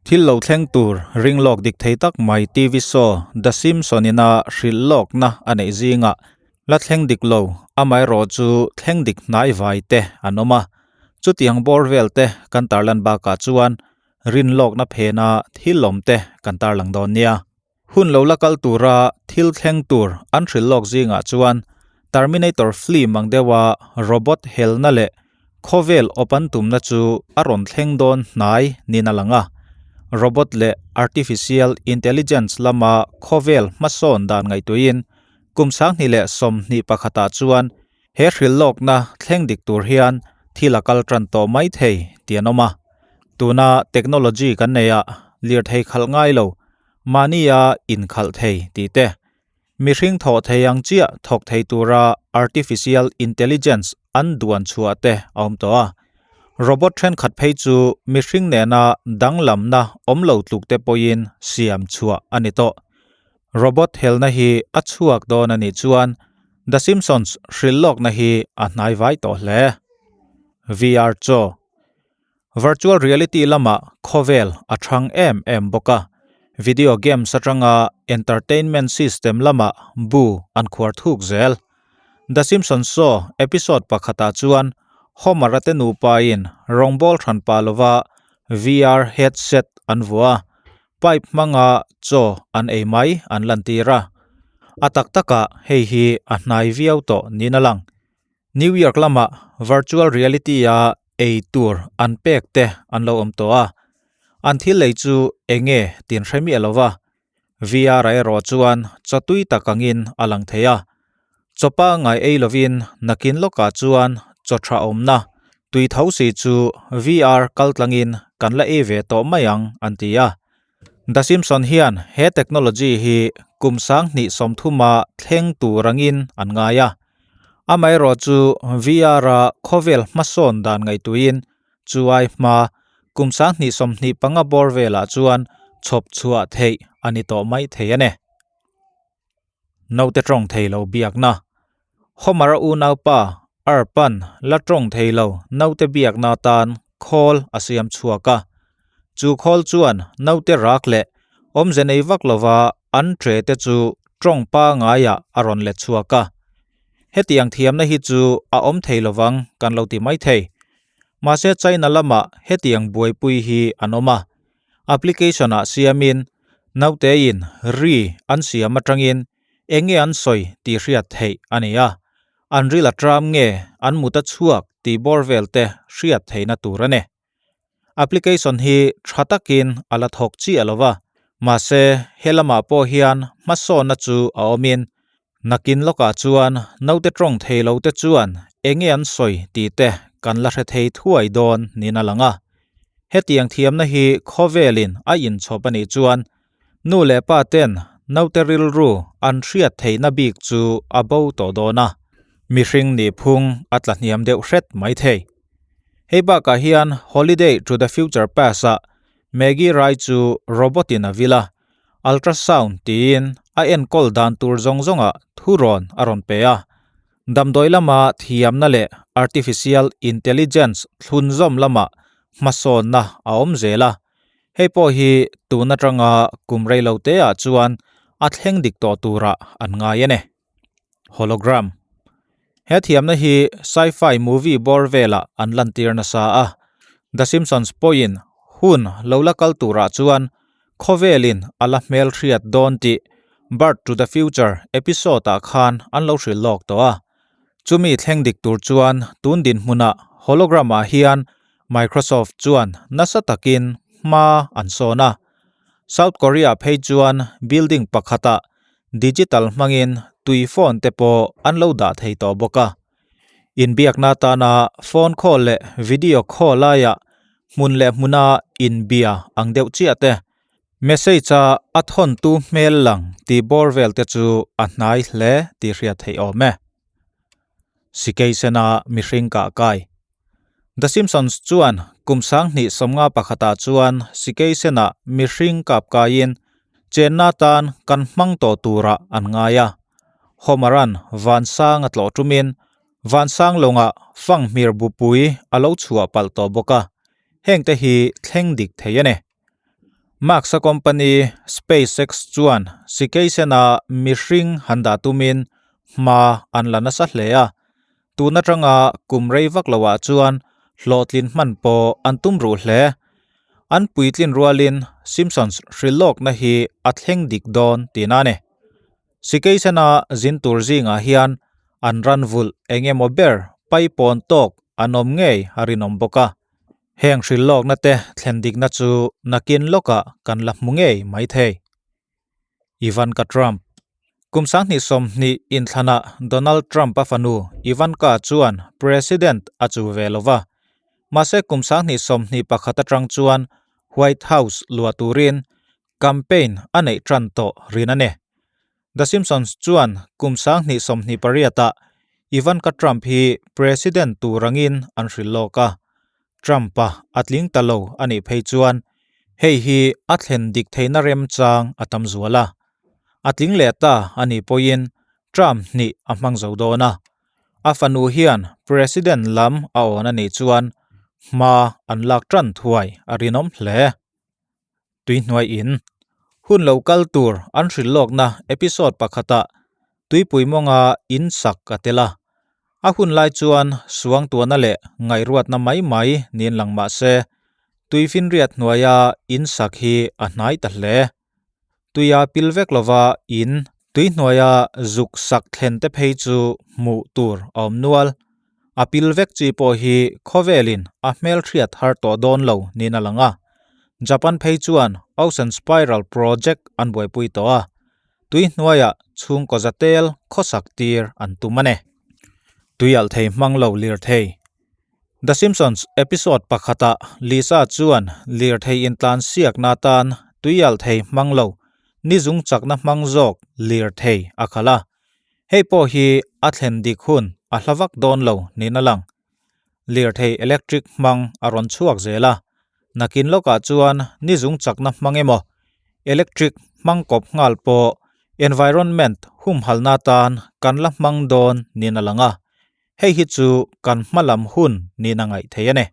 Thil lo thleng tur ring lawk dik thei tak mai TV show The Simpson ina hrilh lawkna a neih zingah la thleng dik lo, amaherawhchu thleng dik hnai vai te an awm a. Chutiang bawr vel te kan tarlan bakah chuan rin lawkna phena thil awm te kan tarlang dawn nia. Hun lo la kal tura thil thleng tur an hrilh lawk zingah chuan Terminator film ang deuha robot helna leh khawvel awp an tumna chu a rawn thleng dawn hnai niin a lang a. Robot leh artificial intelligence lama khawvel hmasawn dan ngaihtuahin kum 2021ah chuan He hrilhlawkna thleng dik tur hian thil a kal tan tawh mai thei tih an awm a. Tuna technology kan nei a, lirthei khalh ngai lo, mahnia inkhalh thei tih te, mihring thawh thei ang chiah thawk thei tura artificial intelligence an duan chhuah te a awm tawh a. Robot thenkhat phei chu mihring nena danglamna awm lo tluk te pawhin siam chhuah a ni tawh. Robot helna hi a chhuak dawn a nih chuan The Simpsons hrilh lawkna hi a hnai vai tawh hle. VR chaw. Virtual reality lamah khawvel a thang em em bawk a, video games atanga entertainment system lamah bu an khuar thuk zel. The Simpsons show episode pakhatah chuan Homer-a te nupain rawngbâwl hran pah lova VR headset an vuah a, Pipe hmanga chaw an ei mai an lantir a, a tak takah hei hi a hnai viau tawh niin a lang. New York lamah virtual reality-a ei tur an pek te an lo awm tawh a, an thil lei chu eng nge tin hre miah lo va, VR-ah erawh chuan chaw tui tak angin a lang thei a. Chaw pangngai ei lovin nakin lawkah chuan chaw tha awmna tui tho si chu VR kal tlangin kan la ei ve tawh mai ang an ti a. The Simpson hian he technology hi kum 2030-a thleng tur angin an ngai a. Amaherawhchu VR-a khawvel hmasawn dan ngaihtuihin Chuai hma kum 2025 bawr velah chuan chhawp chhuah theih a ni tawh mai thei a ni. Naute tawng thei lo biakna. Homer-a unaupa Arpan la tawng thei lo naute biakna atan khawl a siam chhuak a. Chu khawl chuan naute rak leh awmze nei vak lova an tre te chu tawng pangaiah a rawn let chhuak a. Hetiang thiamna hi chu a awm thei lovang kan lo ti mai thei. Mahse China lamah hetiang buaipui hi an awm a. Application-ah siamin nautein ri an siam atangin eng nge an sawi tih hriat theih a ni a, an ril a tram nge an mut a chhuak tih bawr vel te hriat theihna tur a ni. Application hi tha takin a la thawk chiah lo va, mahse he lamah pawh hian hmasawnna chu a awmin nakin lawkah chuan naute tawng thei lo te chuan eng nge an sawi tih te kan la hre thei thuai dawn niin a lang a. Hetiang thiamna hi khawvelin a inchhawp a nih chuan nu leh pa ten naute rilru an hriat theihna bik chu a bo tawh dawn a, mihring nihphung a tla hniam deuh hret mai thei. Hei bakah hian Holiday to the Future Past-ah Maggie Rai chu robot-in a vil a, ultrasound tiin a enkawl dan tur zawng zawngah thurawn a rawn pe a. Damdawi lama thiamna leh artificial intelligence thlunzawm lamah hmasawnna a awm zel a, hei pawh hi tun atanga kum reilo teah chuan a thleng dik tawh turah an ngai a ni. Hologram. He thiamna hi sci-fi movie bawr velah an lantir nasa a, The Simpsons pawhin hun lo la kal turah chuan Khawvelin a la hmelhriat dawn tih Birth to the Future episode-ah khan an lo hrilh lawk tawh a. Chumi thleng dik tur chuan tun dinhmunah hologram-ah hian Microsoft chuan nasa takin hma an sawn a. South Korea phei chuan building pakhatah digital hmangin tui phone te pawh an lo dah thei tawh bawk a. Inbiakna atana phone call leh video call laiah hmun leh hmuna inbia ang deuh chiah te, message a a thawntu hmel lang tih bawr vel te chu a hnai hle tih hriat theih awm e. Sikeisena mihring kah kai. The Simpsons chuan kum 2051 ah chuan Sikeisena mihring kap kaiin chenna atan kan hmang tawh turah an ngai a. Homer-a'n vansang a tlawh tumin vansang lawngah fanghmir bupui a lo chhuah palh tawh bawk a, hengte hi thleng dik thei a ni. Musk-a company SpaceX chuan sikeisena mihring han dah tumin hma an la nasa hle a, tun atanga kum rei vak loah chuan hlawhtlin hman pawh an tum ruh hle. An puitlin rualin Simpsons hrilhlawkna hi a thleng dik dawn tihna a ni. Sikeisena zin tur zingah hian an ran vulh eng emaw ber paipawn tawk an awm ngei a rinawm bawk a. Heng hrilhlawkna te thlen dikna chu nakin lawkah kan la hmu ngei mai thei. Ivanka Trump Kum 2020 inthlanah Donald Trump-a fanu Ivanka chuan President a chu ve lo va. Mahse kum 2021 atang chuan White House luah turin campaign a neih tan tawh rin a ni. The Simpsons chuan kum 2028 ah Ivanka Trump hi President tur angin an hrilh lawk a, Trump-a a tling ta lo a nih phei chuan hei hi a thlen dik theihna remchang a tam zual a. A tling leh ta a nih pawhin Trump hnih a hmang zo dawn a. A fanu hian President lam a awn a nih chuan hma an lak tan thuai a rinawm hle. Tuihnuai in hun lo kal tur an hrilh lawkna episode pakhatah tuipui mawnga in sak a tel a. A hun lai chuan suangtuahna leh ngaihruatna mai mai niin lang mah se, tuifinriat hnuaia in sak hi a hnai ta hle. Tuia pil vek lova in tuihnuaia zuk sak thlen te phei chu hmuh tur a awm nual. A pil vek chi pawh hi khawvelin a hmelhriat har tawh dawn lo niin a lang a. Japan phei chuan Ocean Spiral Project an buaipui tawh a, tui hnuaiah chhungkaw za tel khawsak tir an tum a ni. Tuialh thei hmang lo lirthei. The Simpsons episode pakhatah Lisa chuan lirthei intlansiakna atan tuialh thei hmang lo nizung chakna hmang zawk lirthei a khalh a. Hei pawh hi a thlen dik hun a hla vak dawn lo niin a lang. Lirthei electric hmang a rawn chhuak zel a, nakin lawkah chuan nizung chakna hmang emaw electric hmang kawp nghal pawh environment humhalna atan kan la hmang dawn niin a lang a, hei hi chu kan hma lam hun niin a ngaih theih a ni.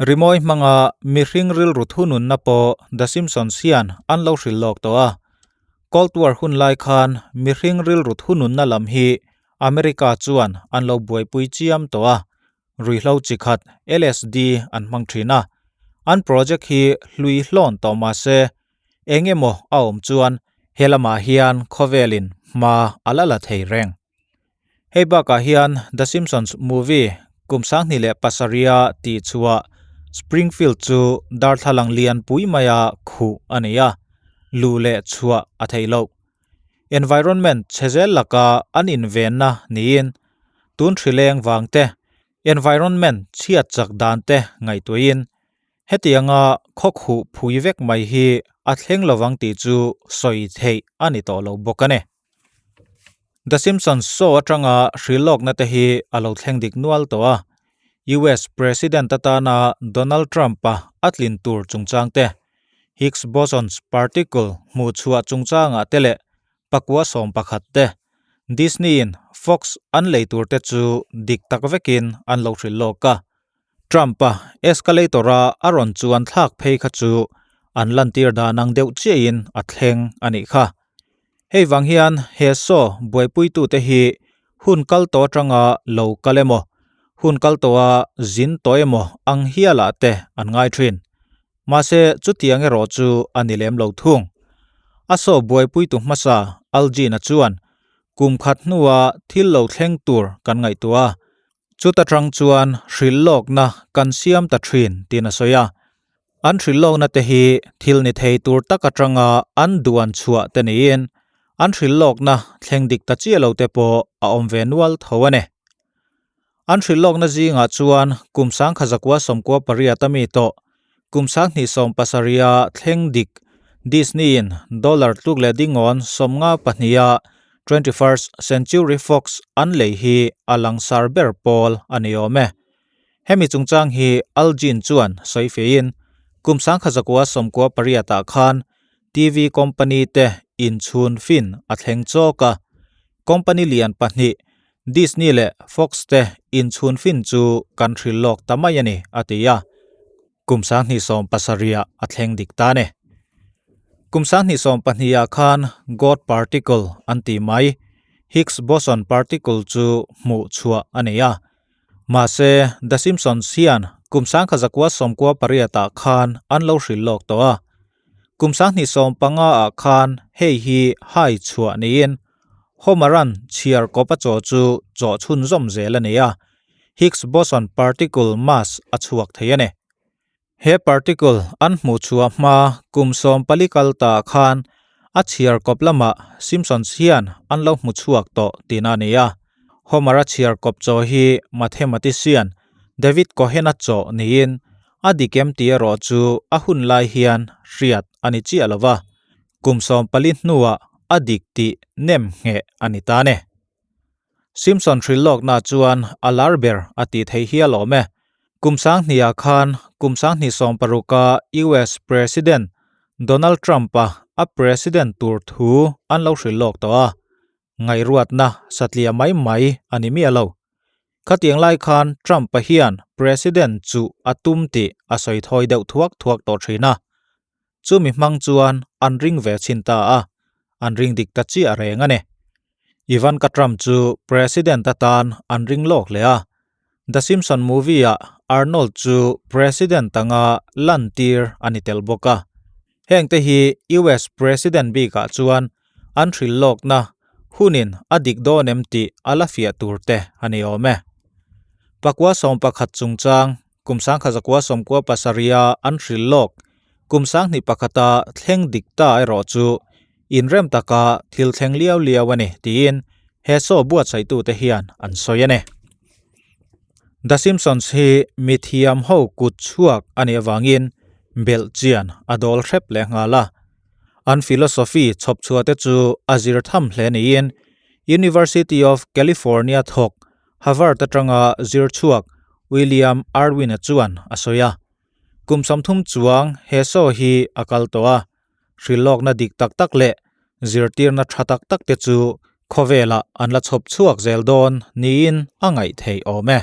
Rimawi hmanga mihring rilru thununna pawh The Simpsons hian an lo hrilh lawk tawh a. Cold War hun lai khan mihring rilru thununna lam hi America chuan an lo buaipui chiam tawh a, ruihhlo chi khat LSD an hmang thin a. An project hi hlui hlawn tawh mah se, eng emaw a awm chuan he lamah hian khawvelin hma a la la thei reng. Hei bakah hian The Simpsons movie kum 2007 a tih chhuah Springfield chu darthlalang lian pui maia khuh a ni a, luh leh chhuah a theih loh. Environment chhe zel laka an invenna niin tun hrileng vang te, environment chhiat chak dan te ngaihtuahin hetianga khaw khuh phui vek mai hi a thleng lovang tih chu sawi theih a ni tawh lo bawk a ni. The Simpsons show atanga hrilhlawkna te hi a lo thleng dik nual tawh a, US President atana Donald Trump-a a tlin tur chungchang te, Higgs bosons particle hmuh chhuah chungchangah te leh pakua 11 te, Disney-in Fox an lei tur te chu dik tak vekin an lo hrilhlawk a. Trump-a escalator-a a rawn chuan thlak phei kha chu an lantir dan ang deuh chiahin a thleng a nih kha. Hei vang hian he saw buaipuitute hi hun kal tawh atanga lo kal emaw, hun kal tawha zin tawh emaw ang hialah te an ngai thin. Mahse chutiang erawh chu a ni lem lo thung. A saw buaipuitu hmasa Algina chuan kum khat hnua thil lo thleng tur kan ngaihtuah a, chuta tang chuan hrilhlawkna kan siam ta thin tiin a sawi a. An hrilhlawkna te hi thil ni thei tur tak atanga an duan chhuah te niin an hrilhlawkna thleng dik ta chiah lo te pawh a awm ve nual tho a ni. An hrilhlawkna zingah chuan kum 1998 a mi tawh kum 2017 a thleng dik Disney-in dollar tluk leh dingawn 52 a 21st Century Fox an lei hi a langsar ber pawl a ni awm e. Hemi chungchang hi Algin chuan sawi feiin kum 1998 ah khan TV company te inchhun fin a thleng chawk a, company lian pahnih Disney leh Fox te inchhun fin chu kan hrilh lawk ta mai a ni, a ti a. Kum 2017 ah a thleng dik ta a ni. Kum 2012 ah khan God particle an tih mai Higgs boson particle chu hmuh chhuah a nei a. Mahse, The Simpsons hian kum 1998 ah khan an lo hrilh lawk tawh a. Kum 2015 ah khan hei hi hai chhuah niin Homer-a'n chhiar kawp a chaw chu chawh chhunzawm zel a nei a, Higgs boson particle mass a chhuak thei a ni. He particle an hmuh chhuah hma kum 14 kal ta khan a chhiar kawp lamah Simpsons hian an lo hmu chhuak tawh tihna a ni a. Homer-a chhiar kawp chaw hi mathematician David Cohen-a chaw niin a dik em tih erawh chu a hun lai hian hriat a ni chiah lo va. Kum 14 hnuah a dik tih nem ngheh a ni ta a ni. Simpson hrilhlawkna chuan a lar ber a tih theih hial awm e. Kum 2000 ah khan kum 2016 a US President Donald Trump-a a president tur thu an lo hrilhlawk tawh a. Ngaihruatna satliah mai mai a ni miah lo. Khatiang lai khan Trump-a hian president chuh a tum tih a sawi thawi deuh thuak thuak tawh thin a. Chumi hmang chuan an ring ve chhin ta a, an ring dik ta chiah reng a ni. Ivanka Trump chu President atan an ring lawk leh a, The Simpson movie-ah Arnold chu President anga lantir a ni tel bawk a. Hengte hi US President bikah chuan an hrilh lawkna hunin a dik dawn em tih a la fiah tur te a ni awm e. Pakua 11 chungchang kum 1997 a an hrilh lawk kum 2001 a thleng dik ta erawh chu inrem taka thil thleng liau liau a ni tiin he show buatsaihtute hian an sawi a ni. The Simpsons hi mi thiam ho kut chhuak a nih avangin belh chian a dawl hrep leh nghal a. An philosophy chhawp chhuah te chu a zir tham hle niin University of California thawk Harvard atanga zir chhuak William Irwin-a chuan a sawi a. Kum 30 chuang he show hi a kal tawh a, hrilhlawkna dik tak tak leh zirtirna tha tak tak te chu khawvelah an la chhawp chhuak zel dawn niin a ngaih theih awm e.